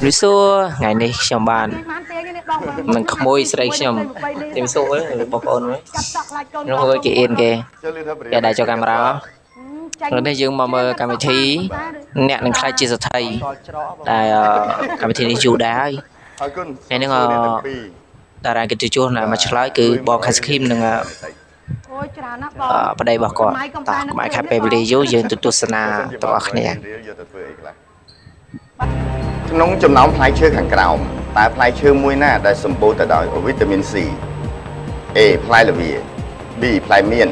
ជំរាបសួរថ្ងៃនេះខ្ញុំបាននឹងក្មួយស្រីខ្ញុំជំរាបសួរបងប្អូនមើលនោះគេអៀនគេគេដែរចូលកាមេរ៉ានេះយើងមកមើលកម្មវិធីអ្នកនឹងខ្លាចជាសទ្ធិដែលកម្មវិធីនេះយូរដែរហើយថ្ងៃនេះតារាកិត្តិយសណាមកឆ្លើយគឺបងខាស្ខីមនិង អូយច្រើនណាស់បង ប្តីរបស់គាត់តោះកុំឲ្យខាត់ពេលវេលាយូរយើងទៅទស្សនាទាំងអស់គ្នា ក្នុងចំណោមផ្លែឈើខាងក្រោមតើផ្លែឈើមួយណាដែលសម្បូរទៅដោយវីតាមីន C A ផ្លែល្វា B ផ្លែមៀន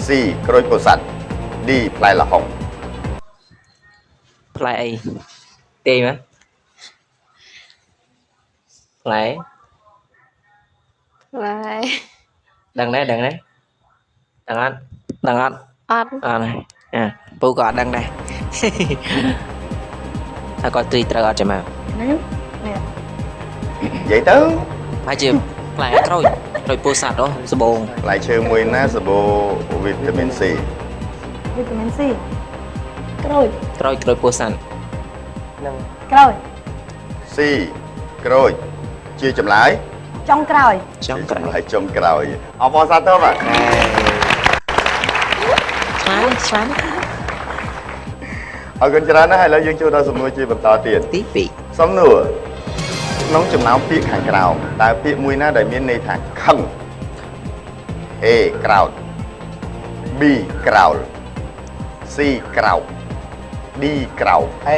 C ក្រូចពោធិ៍សាត់ D ផ្លែល្ហុង ផ្លែអីទេមើលផ្លែ ផ្លែ ដឹងដែរដឹងដែរដឹងអត់ដឹងអត់ អត់ អត់អាពូក៏អត់ដឹងដែរថាគាត់ត្រីត្រូវអត់ចាំមក នេះនេះ និយាយទៅ ប្រហែលជាផ្លែក្រូចក្រូចពោធិ៍សាត់ហ៎សបោង ផ្លែឈើមួយណាសម្បូរវីតាមីន C វីតាមីន C ក្រូច ក្រូចក្រូចពោធិ៍សាត់ ហ្នឹង ក្រូច C ក្រូចជាចម្លើយ ចុងក្រោយ ចុងក្រោយ ចុងក្រោយអបអរសាទរបាទ ឆ្លាតឆ្លាត អរគុណច្រើនណាស់ឥឡូវយើងចូលដល់សំណួរជាបន្តទៀត ទី2 សំណួរក្នុងចំណោមពាក្យខាងក្រោមតើពាក្យមួយណាដែលមានន័យថាខឹង A ក្រោត B ក្រោល C ក្រោក D ក្រោក A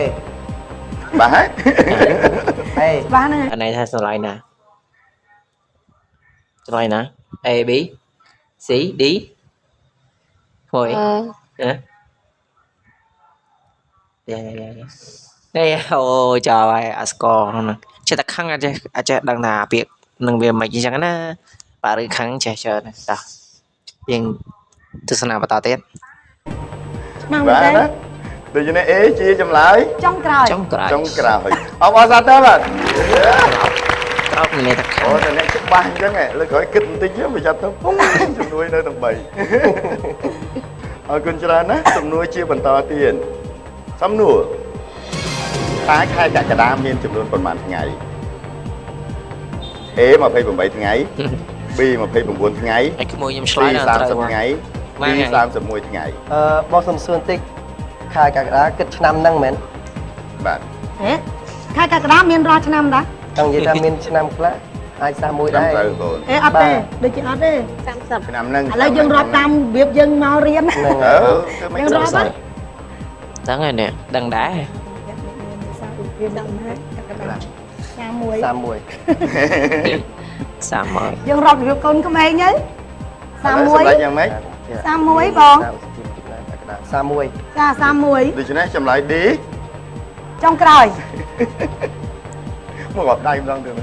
បាទ A បាទហ្នឹង អានេះថាឆ្លើយណាឆ្លើយណា A B C D មួយហ៎នេះអូចោលហើយអាស្កហ្នឹងចេះតែខឹងអាចចេះដឹងថាពាក្យនឹងវាមិនអញ្ចឹងណាបាទឬខឹងចេះច្រើនតោះយើងទស្សនាបន្តទៀត បាទណាដូច្នេះ A ជាចម្លើយ ចុងក្រោយ ចុងក្រោយ ចុងក្រោយអបអរសាទរបាទ ក្រោកមានន័យថាខឹង អូតែអ្នកច្បាស់អញ្ចឹងលើក្រោយគិតបន្តិចវាចាប់ទៅពុំជំនួយនៅទាំង3អរគុណច្រើនណាស់សំណួរជាបន្តទៀតសំណួរតើខែកក្កដាមានចំនួនប៉ុន្មានថ្ងៃ A 28ថ្ងៃ B 29ថ្ងៃ ឯក្មួយខ្ញុំឆ្លើយដល់ត្រូវ 30ថ្ងៃ D 31ថ្ងៃ បងសុំសួរបន្តិចខែកក្កដាគិតឆ្នាំហ្នឹងមែនបាទ ហេខែកក្កដាមានរាល់ឆ្នាំដែរ ចង់និយាយថាមានឆ្នាំខ្លះអាច31ដែរ អេអត់ទេដូចជាអត់ទេ 30 ឆ្នាំហ្នឹង ឥឡូវយើងរាប់តាមរបៀបយើងមករៀន ហ្នឹង យើងរាប់ ដឹងហើយនេះដឹងដែរ 31 31 យើងរាប់របៀបកូនក្មេងទៅ31 យ៉ាងម៉េច 31បង 31 ចា31 ដូច្នេះចម្លើយ D ចុងក្រោយ មករាប់ដៃម្ដងទៀត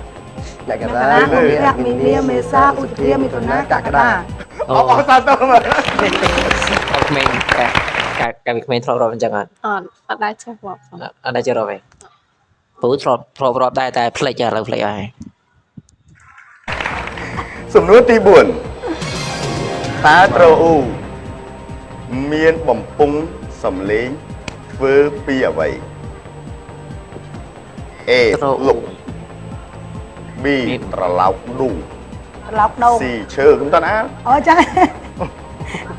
កក្កដា មីនាមេសាឧសភាមិថុនាកក្កដា អបអរសាទរមក អត់ក្មេងកាកាពីក្មេងធ្លាប់រាប់អញ្ចឹងអត់ អត់អត់ដែរចេះរាប់ អត់ដែរចេះរាប់ទេពូធ្លាប់រាប់ដែរតែភ្លេចឥឡូវភ្លេចហើយ សំណួរទី4តើត្រូអ៊ូមានបំពង់សំឡេងធ្វើពីអ្វី A លុក B ត្រឡោកឌូ ត្រឡោកដូង C ឈើខ្ញុំតើណា អូចឹង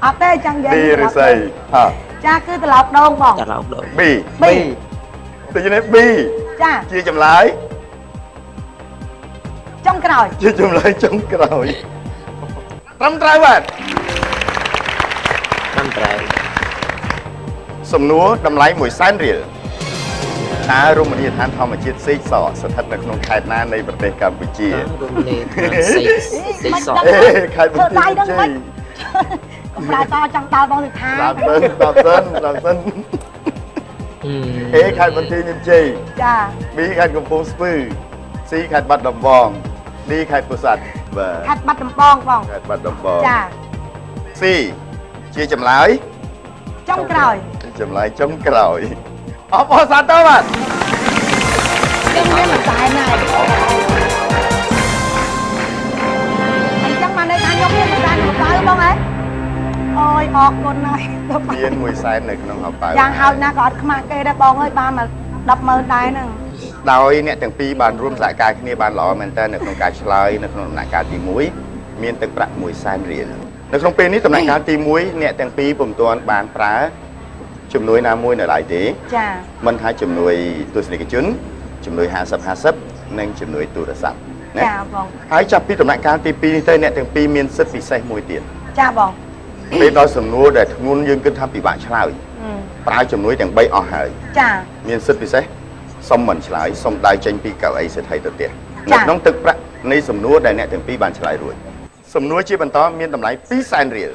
អត់ទេចឹងនិយាយ D ឫស្សីហ่า ចាគឺត្រឡោកដូងបង ត្រឡោកដូង B B ដូច្នេះ B ចាជាចម្លើយចុងក្រោយជាចម្លើយចុងក្រោយត្រឹមត្រូវបាទត្រឹមត្រូវសំណួរតម្លៃ100,000រៀលតើរមណីយដ្ឋានធម្មជាតិសេកសស្ថិតនៅក្នុងខេត្តណានៃប្រទេសកម្ពុជា រមណីយដ្ឋានសេកស ខេត្តបន្ទាយមានជ័យ កុំផ្លែតចង់ដល់បងសិដ្ឋា ដល់សិនដល់សិនដល់សិន A ខេត្តបន្ទាយមានជ័យ ចា B ខេត្តកំពង់ស្ពឺ C ខេត្តបាត់ដំបង D ខេត្តពោធិ៍សាត់បាទ ខេត្តបាត់ដំបងបង ខេត្តបាត់ដំបង ចា C ជាចម្លើយចុងក្រោយចម្លើយចុងក្រោយអបអរសាទរបាទ ខ្ញុំមានមួយសែនហើយអញ្ចឹងបានន័យថាខ្ញុំមានមួយសែនហោប៉ៅបងហ៎អូយអរគុណហើយ មានមួយសែននៅក្នុងហោប៉ៅ យ៉ាងហោចណាស់ក៏អត់ខ្មាស់គេដែរបងអើយបានមក 100000 ដែរហ្នឹង ដោយអ្នកទាំងពីរបានរួមសហការគ្នាបានល្អមែនតើនៅក្នុងការឆ្លើយនៅក្នុងដំណាក់កាលទី1មានទឹកប្រាក់100,000រៀលនៅក្នុងពេលនេះដំណាក់កាលទី1អ្នកទាំងពីរពុំទាន់បានប្រើជំនួយណាមួយនៅឡើយទេចាមិនថាជំនួយទស្សនិកជនជំនួយ50-50និងជំនួយទូរស័ព្ទណាចាបងហើយចាប់ពីដំណាក់កាលទី2នេះទៅអ្នកទាំងពីរមានសិទ្ធិពិសេសមួយទៀតចាបងពេលដល់សំណួរដែលធ្ងន់យើងគិតថាពិបាកឆ្លើយប្រើជំនួយទាំង3អស់ហើយចាមានសិទ្ធិពិសេសសុំមិនឆ្លើយសុំដើរចេញពីកៅអីសេដ្ឋីទៅផ្ទះនៅក្នុងទឹកប្រាក់នៃសំណួរដែលអ្នកទាំងពីរបានឆ្លើយរួចសំណួរជាបន្តមានតម្លៃ200,000រៀល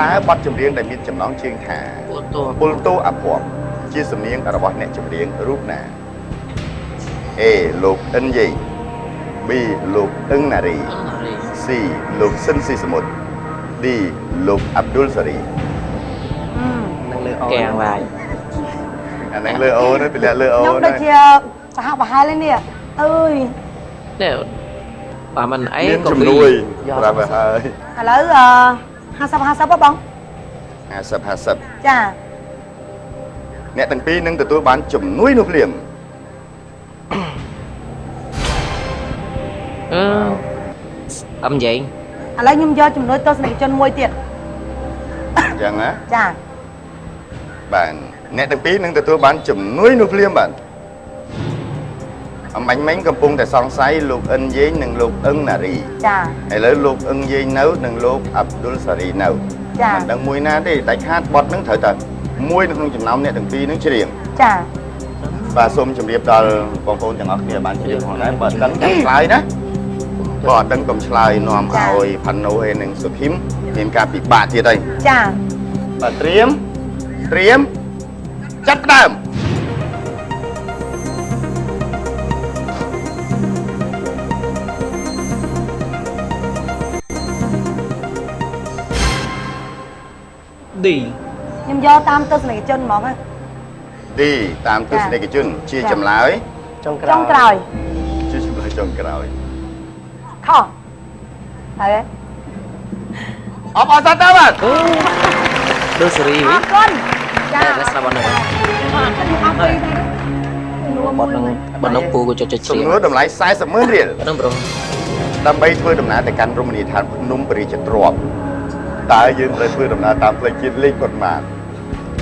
តើបទចម្រៀងដែលមានចំណងជើងថាពលតូអភ័ព្វជាសំនៀងរបស់អ្នកចម្រៀងរូបណា A លោកអិនយេ B លោកអឹងណារី C លោកស៊ិនស៊ីសមុទ្រ D លោកអាប់ឌុលសារីនឹងលើអូនកែងឡាយអានឹងលើអូនទម្លាក់លើអូនខ្ញុំដូចជាសហប្រហែលនេះអើយនេះបើមិនអីក៏ជំនួយប្រាប់ឲ្យហើយឥឡូវ50-50ហ៎បង50-50ចាអ្នកទាំងពីរនឹងទទួលបានជំនួយនោះភ្លាមអឺអឹមនិយាយឥឡូវខ្ញុំយកជំនួយទស្សនិកជនមួយទៀតអញ្ចឹងណាចាបាទអ្នកទាំងពីរនឹងទទួលបានជំនួយនោះភ្លាមបាទអំបញ្ញមិញកំពុងតែសង្ស័យលោកអិនយេងនិងលោកអឹងណារីចាឥឡូវលោកអឹងយេងនៅនិងលោកអាប់ឌុលសារីនៅចាមិនដឹងមួយណាទេតែខាតបត់នឹងត្រូវតែមួយនៅក្នុងចំណោមអ្នកទាំងពីរនឹងច្រៀងចាបាទសូមជម្រាបដល់បងប្អូនទាំងអស់គ្នាបានជ្រាបផងដែរបើដឹងកុំឆ្លើយណាបើអត់ដឹងកុំឆ្លើយនាំឲ្យផាណូហើយនិងសុធីមមានការពិបាកទៀតហើយចាបាទត្រៀមត្រៀមចាប់ដើម D ខ្ញុំយកតាមទស្សនិកជនហ្មងណា D តាមទស្សនិកជនជាចម្លើយចុងក្រោយជាចម្លើយចុងក្រោយខុសហើយអបអរសាទរបាទដូចសេរីអរគុណចាតែស្រាប់អត់នឹងបត់នឹងពូក៏ចុចចុចសំណួរតម្លៃ400,000រៀលនឹងប្រុសដើម្បីធ្វើដំណើរទៅកាន់រមណីយដ្ឋានភ្នំព្រះរាជទ្រព្យតើយើងត្រូវធ្វើដំណើរតាមផ្លូវជាតិលេខប៉ុន្មាន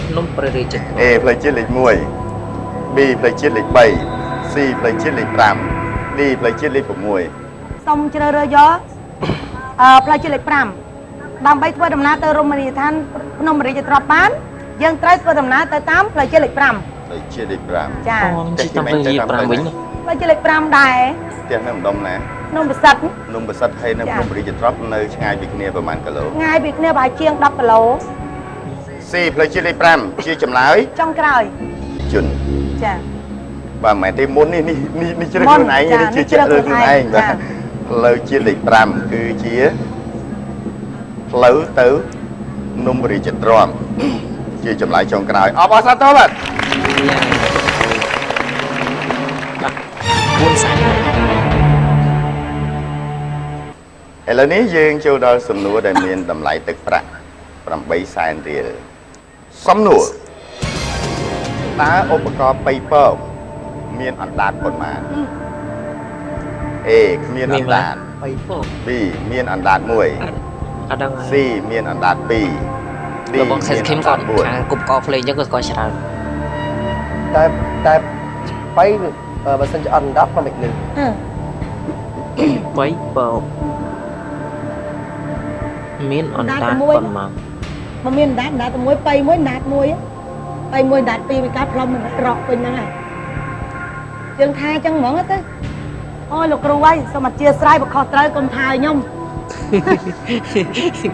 ភ្នំព្រះរាជទ្រព្យ A ផ្លូវជាតិលេខ1 B ផ្លូវជាតិលេខ3 C ផ្លូវជាតិលេខ5 D ផ្លូវជាតិលេខ6សូមជ្រើសរើសយកផ្លូវជាតិលេខ5ដើម្បីធ្វើដំណើរទៅរមណីយដ្ឋានភ្នំព្រះរាជទ្រព្យបានយើងត្រូវធ្វើដំណើរទៅតាមផ្លូវជាតិលេខ5ផ្លូវជាតិលេខ5ចាជិះតាមផ្លូវជាតិ5វិញផ្លូវជាតិលេខ5ដែរផ្ទះនៅម្ដុំណាភ្នំប្រសិទ្ធភ្នំប្រសិទ្ធហើយនៅភ្នំព្រះរាជទ្រព្យនៅឆ្ងាយពីគ្នាប្រហែលគីឡូឆ្ងាយពីគ្នាប្រហែលជាង10គីឡូ C ផ្លូវជាតិលេខ5ជាចម្លើយចុងក្រោយជនចាបាទមិនមែនទេមុននេះនេះជ្រើសខ្លួនឯងនេះជាជ្រើសខ្លួនឯងបាទផ្លូវជាតិលេខ5គឺជាផ្លូវទៅភ្នំព្រះរាជទ្រព្យជាចម្លើយចុងក្រោយអបអរសាទរបាទ 4សែនឥឡូវនេះយើងចូលដល់សំណួរដែលមានតម្លៃទឹកប្រាក់800,000រៀលសំណួរតើឧបករណ៍ប៉ៃពងមានអណ្ដាតប៉ុន្មាន A គ្មានអណ្ដាត ប៉ៃពង B មានអណ្ដាត1 អត់ដឹង C មានអណ្ដាត2 D បងសេខឹមគាត់ខាងគប់កភ្លេងអញ្ចឹងក៏គាត់ច្រើនតែតែប៉ៃបើសិនជាអត់អណ្ដាតក៏មិនលឺ ប៉ៃពងមានអណ្ដាតប៉ុន្មាន មកមានអណ្ដាតអណ្ដាតតែមួយប៉ៃមួយអណ្ដាតមួយប៉ៃមួយអណ្ដាតពីរវាកាត់ផ្លុំរកពេញហ្នឹងហើយយើងថាអញ្ចឹងហ្មងទៅអូយលោកគ្រូហើយសូមអធិស្ឋានបើខុសត្រូវកុំថាឲ្យខ្ញុំ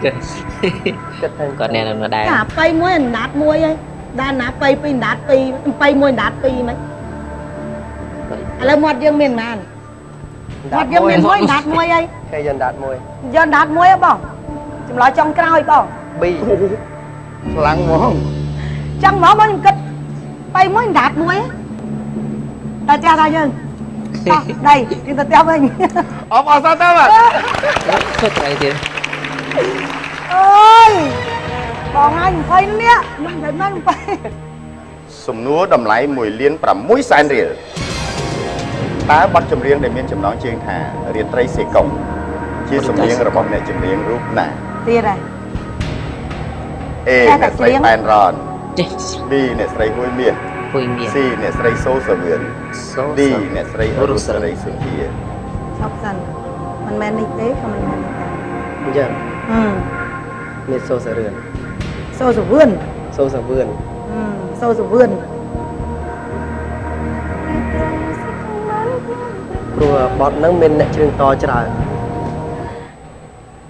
គិតថាគាត់អ្នកនៅដែរចាប៉ៃមួយអណ្ដាតមួយហើយដល់ណាប៉ៃពីរអណ្ដាតពីរប៉ៃមួយអណ្ដាតពីរមិនឥឡូវមាត់យើងមានប៉ុន្មានមាត់យើងមានមួយអណ្ដាតមួយហើយគេយកអណ្ដាតមួយយកអណ្ដាតមួយហ៎បងចម្លើយចុងក្រោយបង B ខ្លាំងហ្មងចឹងហ្មងបងខ្ញុំគិតប៉ៃមួយអណ្ដាតមួយតែចាស់ដល់យើងតោះដៃយើងទៅផ្ទះវិញអបអរសាទរបាទធ្វើត្រីទៀតអើយបងហើយ20នេះខ្ញុំត្រូវមក20 សំណួរតម្លៃ1លាន6សែនរៀលតើបទចម្រៀងដែលមានចំណងជើងថារាត្រីសេកុងជាសម្រៀងរបស់អ្នកចម្រៀងរូបណាទៀតហើយ A អ្នកស្រីប៉ែនរ៉ន B អ្នកស្រីហ៊ួយមាស C អ្នកស្រីសូសាវឿន D អ្នកស្រីរុស្រីសុធាឈប់សិនមិនមែននេះទេក៏មិនមែននេះដែរអញ្ចឹងមានសូសារឿនសូសាវឿនសូសាវឿនសូសាវឿនព្រោះបទហ្នឹងមានអ្នកច្រៀងតច្រើន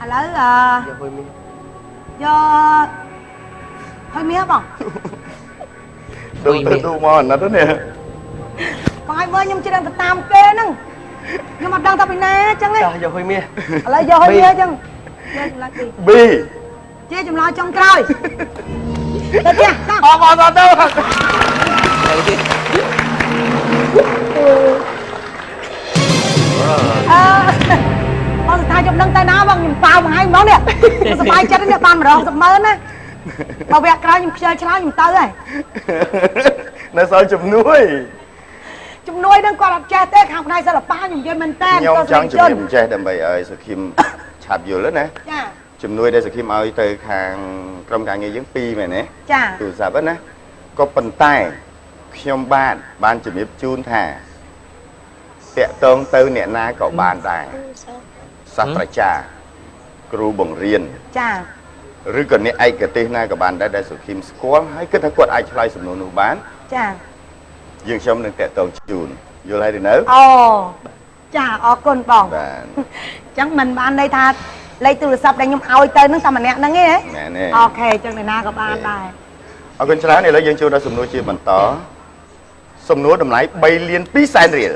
ឥឡូវយកហ៊ុយមាសយកហ៊ុយមាសបងដូចទៅទូមកអាណិតនេះបងឲ្យមើលខ្ញុំច្រៀងទៅតាមគេហ្នឹងខ្ញុំអត់ដឹងថាពីណាអញ្ចឹងទេយកហ៊ុយមាសឥឡូវយកហ៊ុយមាសអញ្ចឹងយកចម្លើយ B ជាចម្លើយចុងក្រោយទៅផ្ទះអបអរទៅអឺបងស្ថាខ្ញុំដឹងទៅណាបងខ្ញុំប៉ាវមួយថ្ងៃហ្មងនេះសប្បាយចិត្តនេះបាន160ម៉ឺនណាបើវគ្គក្រោយខ្ញុំខ្ជិលឆ្លើយខ្ញុំទៅហើយនៅសល់ជំនួយជំនួយនឹងគាត់អត់ចេះទេខាងផ្នែកសិល្បៈខ្ញុំនិយាយមែនតើខ្ញុំចង់ជំរាបចេះដើម្បីឲ្យសុខីមឆាប់យល់ណាចាជំនួយដែលសុខីមឲ្យទៅខាងក្រុមការងារយើង2មែនទេចាទូរស័ព្ទណាក៏ប៉ុន្តែខ្ញុំបានជំរាបជូនថាតាក់ទងទៅអ្នកណាក៏បានដែរសាស្ត្រាចារ្យគ្រូបង្រៀនចាឬក៏អ្នកឯកទេសណាក៏បានដែរដែលសុខីមស្គាល់ហើយគិតថាគាត់អាចឆ្លើយសំណួរនោះបានចាយើងខ្ញុំនឹងតាក់ទងជូនយល់ហើយឬនៅអូចាអរគុណបងបាទអញ្ចឹងមិនបានន័យថាលេខទូរស័ព្ទដែលខ្ញុំឲ្យទៅនឹងតែម្នាក់ហ្នឹងទេណែអូខេអញ្ចឹងអ្នកណាក៏បានដែរអរគុណច្រើនឥឡូវយើងចូលដល់សំណួរជាបន្តសំណួរតម្លៃ3លាន2សែនរៀល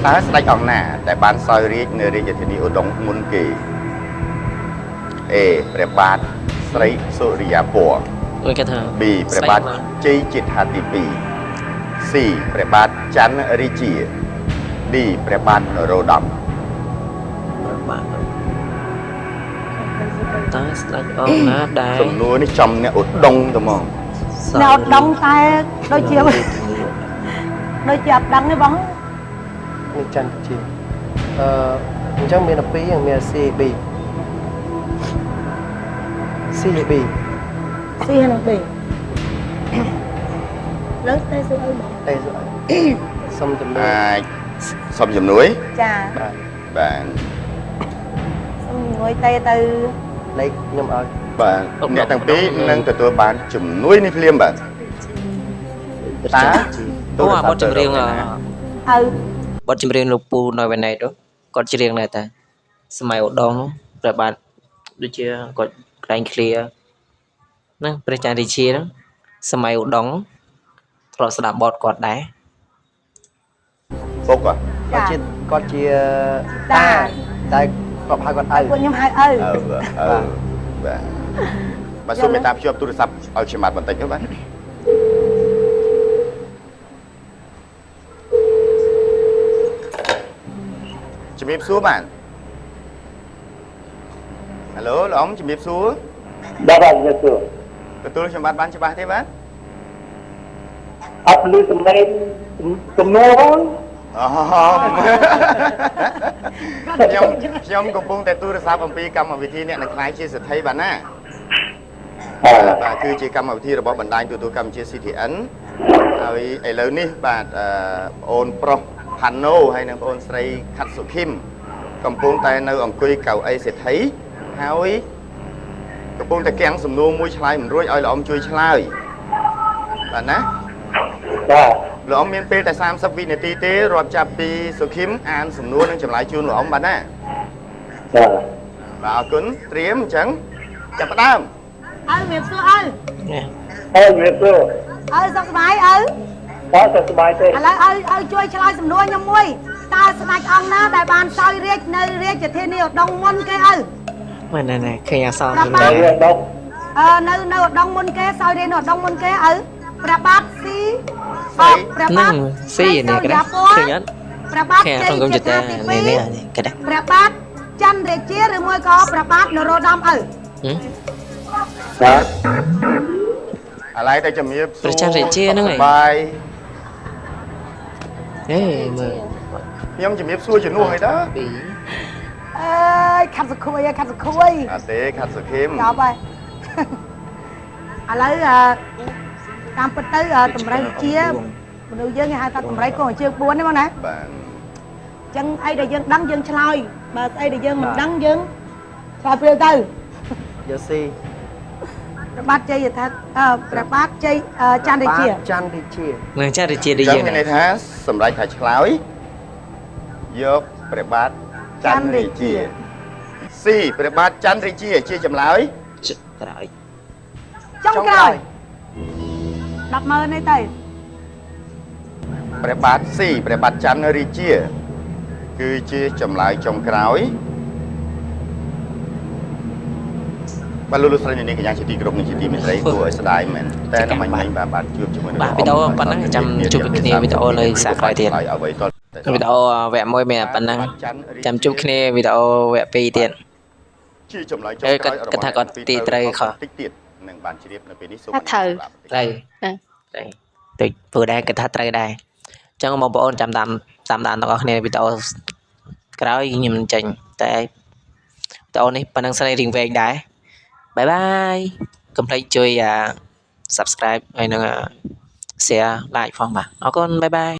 តើស្ដេចអង្គណាដែលបានសោយរាជនៅរាជធានីឧដុង្គមុនគេ A ព្រះបាទស្រីសុរិយាពណ៌ B ព្រះបាទជ័យជេដ្ឋាទី2 C ព្រះបាទច័ន្ទរាជា D ព្រះបាទនរោត្តមព្រះបាទតើស្ដេចអង្គណាដែលសំណួរនេះចំអ្នកឧដុង្គទៅហ្មងអ្នកឧដុង្គតែដូចជាអត់ដឹងទេបងនេះច័ន្ទជាអញ្ចឹងមាន12មាន C B C B C និង B លើតែសួរអីបងតែសួរអីសុំជំនួយអាចសុំជំនួយចាបាទបាទសុំជំនួយតែទៅលេខខ្ញុំឲ្យបាទអ្នកទាំងពីរនឹងទទួលបានជំនួយនេះភ្លាមបាទតាទូបទចម្រៀងឪបទចម្រៀងលោកពូនៅវ៉េណេតគាត់ច្រៀងដែរតាសម័យឧដុង្គព្រះបាទដូចជាគាត់ក្លែងឃ្លាហ្នឹងព្រះច័ន្ទរាជាហ្នឹងសម័យឧដុង្គធ្លាប់ស្ដាប់បទគាត់ដែរពុកគាត់ជាតាតែគាត់ហៅគាត់ឪពួកខ្ញុំហៅឪបាទបាទសូមមេត្តាភ្ជាប់ទូរស័ព្ទឲ្យខ្ញុំបាទបន្តិចទៅបាទជំរាបសួរបាទហៅឡូលោកអ៊ំជំរាបសួរបាទជំរាបសួរទទួលខ្ញុំបាទបានច្បាស់ទេបាទអត់ឮសំឡេងសំណួរបងអូខ្ញុំកំពុងតែទូរស័ព្ទអំពីកម្មវិធីអ្នកនឹងក្លាយជាសេដ្ឋីបាទណាបាទគឺជាកម្មវិធីរបស់បណ្ដាញទូរទស្សន៍កម្ពុជា CTN ហើយឥឡូវនេះបាទប្អូនប្រុសផាណូហើយនិងប្អូនស្រីខាត់សុខីមកំពុងតែនៅអង្គុយកៅអីសេដ្ឋីហើយកំពុងតែគាំងសំណួរមួយឆ្លើយមិនរួចឲ្យលោកអ៊ំជួយឆ្លើយបាទណាបាទលោកអ៊ំមានពេលតែ30វិនាទីទេរាប់ចាប់ពីសុខីមអានសំណួរនិងចម្លើយជូនលោកអ៊ំបាទណាបាទបាទអរគុណត្រៀមអញ្ចឹងចាប់ផ្ដើមឪជំរាបសួរឪឪជំរាបសួរឪសុខសប្បាយឪបាទសុខសប្បាយទេឥឡូវឪជួយឆ្លើយសំណួរខ្ញុំមួយតើស្ដេចអង្គណាដែលបានសោយរាជនៅរាជធានីឧដុង្គមុនគេឪមែនណែឃើញអសរនៅឧដុង្គនៅឧដុង្គមុនគេសោយរាជនៅឧដុង្គមុនគេឪព្រះបាទស៊ីព្រះបាទស៊ីនេះគេឃើញអត់ព្រះបាទជ័យជេដ្ឋាទី2នេះគេព្រះបាទច័ន្ទរាជាឬមួយក៏ព្រះបាទនរោត្តមឪបាទ ឥឡូវតែជំរាបសួរ ព្រះច័ន្ទរាជាហ្នឹងឯង សុខសប្បាយ ហេមើល ខ្ញុំជំរាបសួរជំនួសហើយតើ ពីរ អើយខាត់សខួយហើយខាត់សខួយ អត់ទេខាត់សុខិម ចប់ហើយឥឡូវអឺតាមពិតទៅអឺតម្រូវវិជាមនុស្សយើងគេហៅថាតម្រូវកងជើង4ហ្នឹងបងណា បាទ អញ្ចឹងអីដែលយើងដឹងយើងឆ្លើយបើស្អីដែលយើងមិនដឹងយើងឆ្លើយព្រាវទៅ យកស៊ី ព្រះបាទជ័យថាអឺព្រះបាទជ័យអឺច័ន្ទរាជា ច័ន្ទរាជា នឹងច័ន្ទរាជាដូច ចឹ យើង ងមានន័យថាសម្រេចថាឆ្លើយយកព្រះបាទច័ន្ទរាជា C ព្រះបាទច័ន្ទរាជាជាចម្លើយ ក្រោយ ចុងក្រោយ100000នេះទៅ ព្រះបាទ C ព្រះបាទច័ន្ទរាជា គឺជាចម្លើយចុងក្រោយបាទលោកលោកស្រីអ្នកនាងកញ្ញាជាទីគោរពនិងជាទីមេត្រីគួរឲ្យស្ដាយមែនតែតែមិញមិញបាទបាទជួបជាមួយនឹង បាទវីដេអូប៉ុណ្ណឹងចាំជួបគ្នាវីដេអូនៅសាក្រោយទៀត អ្វីត វីដេអូវគ្គ1មានតែប៉ុណ្ណឹងចាំជួបគ្នាវីដេអូវគ្គ2ទៀត ជាចម្លើយចុង អេ ក្រោយ គាត់ថាគាត់ទីត្រូវខុស តិចទៀតនឹងបានជ្រាបនៅពេលនេះសូម ថាត្រូវ ត្រូវត្រូវតិចព្រោះដែរគាត់ថាត្រូវដែរអញ្ចឹងបងប្អូនចាំតាមតាមដានទាំងអស់គ្នាវីដេអូក្រោយខ្ញុំនឹងចេញតែវីដេអូនេះប៉ុណ្ណឹងស្រីរៀងវែងដែរ bye bye កុំភ្លេចជួយអា subscribe ហើយនឹង share like ផងបាទអរគុណ bye bye.